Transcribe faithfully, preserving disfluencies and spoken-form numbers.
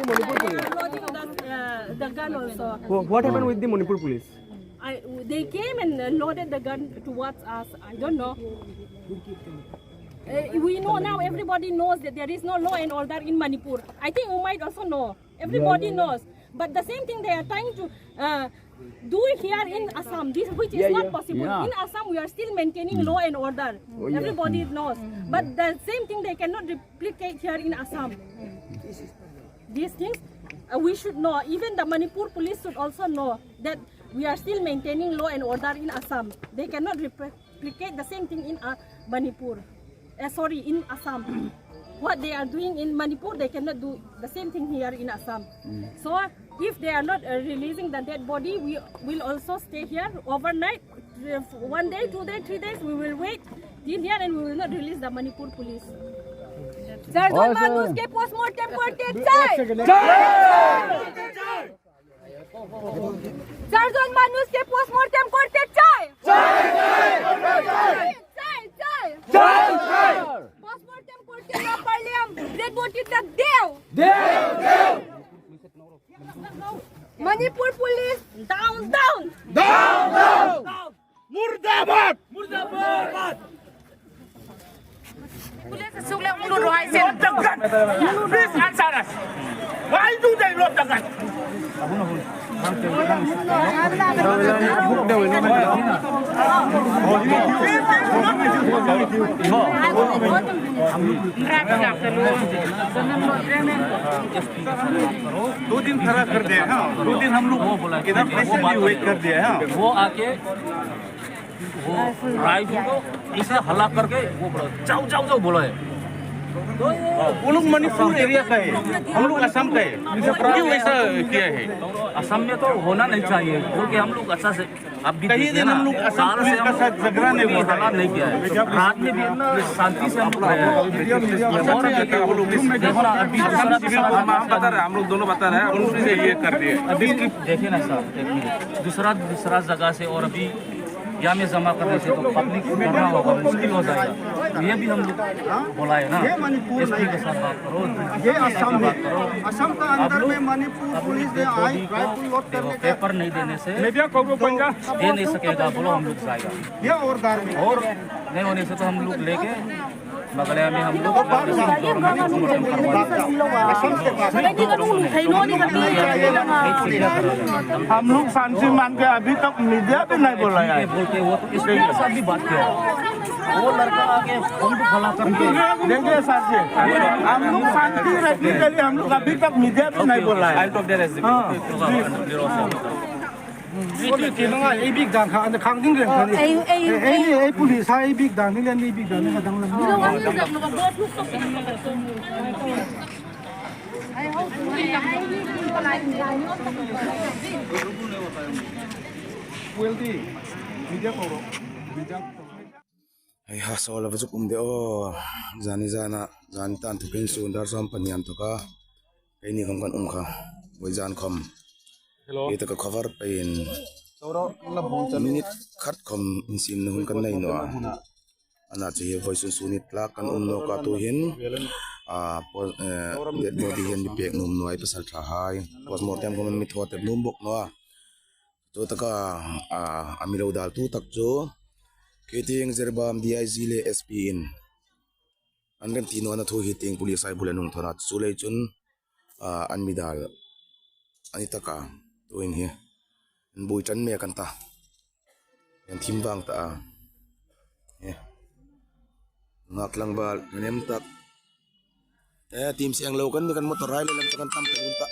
Manipur police. Loading the, uh, the gun also. Wha- What happened with the Manipur police? I, they came and, uh, loaded the gun towards us. I don't know. Uh, we know now, everybody knows that there is no law and order in Manipur. I think Umaid also know. Everybody knows. But the same thing they are trying to, uh, do here in Assam, this, which is not possible. Yeah. In Assam, we are still maintaining law and order. Oh, yeah. Everybody knows. But the same thing they cannot replicate here in Assam. These things, uh, we should know. Even the Manipur police should also know that we are still maintaining law and order in Assam. They cannot replicate the same thing in, uh, Manipur. Uh, sorry, in Assam. What they are doing in Manipur, they cannot do the same thing here in Assam. So, if they are not, uh, releasing the dead body, we will also stay here overnight. Uh, one day, two days, three days, we will wait till here and we will not release the Manipur police. চারজন মানুষকে পোস্টমর্টেম করতে চাই। চারজন মানুষকে পোস্টমর্টেম করতে চাই। চাই, চাই। পোস্টমর্টেম করতে না পারলে আম-, ডেড বডিটা দেও। দেও, দেও। Manipur police, down, down. Down, down. মুর্দাবাদ! মুর্দাবাদ! Please answer us. Why do they load the gun? दो दिन खड़ा कर दिया, हाँ। दो दिन हम लोग इधर पेशेंट भी वेट कर दिया, हाँ। वो आके वो राइफल को इसे हला करके वो बोला, "जाओ, जाओ, जाओ," बोला है। वो लोग मणिपुर एरिया का है, हम लोग असम का है, क्यों ऐसा किया है? असम में तो होना नहीं चाहिए, क्योंकि हम लोग अच्छा से, आप भी कहीं देखे दिन ना, हम लोग असम साल से पुलिस का हम साथ झगड़ा नहीं हुआ है। हला नहीं किया है। रात में भी इतना शांति से हम लोग रहे हैं। और देखो ना, अभी दूसरा, हम, हम बता रहे हैं, हम लोग दोनों बता रहे हैं, हम लोग से ये कर दिए। अभी देखे ना सर, एक मिनट। दूसरा, दूसरा जगह से और अभी यहाँ में जमा करने से तो पब्लिक को करना होगा, मुश्किल हो जाएगा। तो ये भी हम लोग बोला है ना, ये मणिपुर एसपी नहीं के है। साथ बात करो, ये असम है। असम का आप अंदर लोग, में मणिपुर आप लोग पुलिस ने जो आई भी राइफल लोड करने का पेपर नहीं देने से मीडिया को दे नहीं सकेगा, बोलो हम लोग जाएगा। ये और दार में और नहीं होने से तो हम लोग लेके मेघालय में हम लोग हम लोग शांति मान के अभी तक मीडिया भी नहीं बोला है। बोल के वो तो इसके साथ भी बात किया। वो लड़का आके फोन को खड़ा करके देखिए सर जी, हम लोग शांति रखने के लिए हम लोग अभी तक मीडिया भी नहीं बोला है। हाँ, जी। Ei, ei, ei, ei bik dan kha, an khang ding reng kha ni. Ei, ei, ei, ei, ei, ei, police ha, ei bik dan ni len, ei bik dan ni kha dang lam. Well, di, media ko, media ko. Ai ha, so la vazuk um de o, zani zana, zani tan thukin sun dar som panian toka. Keini khong kan um kha, voi zan khom. Hello. Ita ka cover pain. Minute khat khom insim na hun kan nei nua. Ana chu hi voi sunsun i tlak kan um nua ka tu hin. A, po, eh, dead body hin mi pek num nua i pasal tha hai. Postmortem khom mi thot num bok nua. Tu taka, a, a mi lo dal tu tak chu. Kei ting Jiribam D I G le S P in an remti nua na thu hi ting police ai bula nung thona chu lei chun, a, an mi dal. Ani taka, tu in hi. An bui tan me kan ta. An thim vang ta a. Eh. Ngak lang bal, nem tak. Eh, tim siang lo kan mi kan motor hai le lam kan tam ta ta.